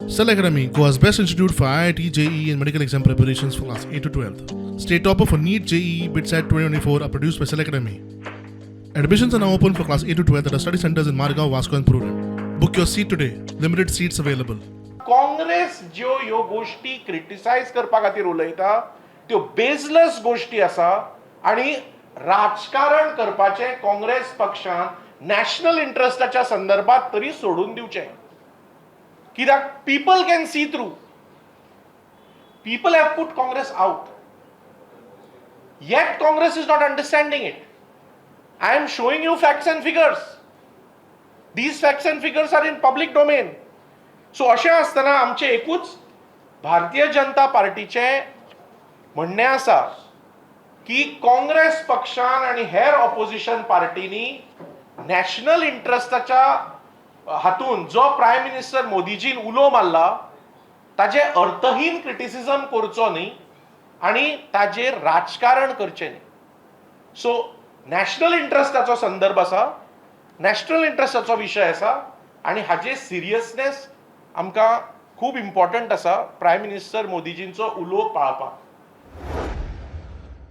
Cell Academy, Goa's best institute for IIT, JEE, and medical exam preparations for class 8 to 12. State topper for NEET, JEE, BITSAT 2024 are produced by Cell Academy. Admissions are now open for class 8 to 12 at our study centers in Margao, Vasco, and Prudent. Book your seat today. Limited seats available. Congress ज्यो ह्यो गोश्टी criticise करपा खातीर उलयता त्यो बेजलस गोश्टी आसा आनी राजकारण करपाचें काँग्रेस पक्षान नॅशनल इंट्रस्टाच्या संदर्भात तरी सोडून दिवचें, कित्याक people can see through. People have put Congress out, yet Congress is not understanding it. I am showing you facts and figures. These facts and figures are in public domain. So अशें आसतना आमचें एकूच भारतीय जनता पार्टीचें म्हणणें आसा की काँग्रेस पक्षान आनी हेर ऑपोजिशन पार्टींनी नॅशनल इंट्रस्टाच्या हातून जो प्रायम मिनिस्टर मोदीजीन उलो मारला ताजें अर्थहीन क्रिटिसिजम करचो न्ही आनी ताजेर राजकारण करचें न्ही. सो नॅशनल इंट्रस्टाचो संदर्भ आसा, नॅशनल इंट्रस्टाचो विशय आसा आनी हाजे सिरियसनेस आमकां खूब इम्पॉर्टंट आसा प्रायम मिनिस्टर मोदीजींचो उलो पाळपाक.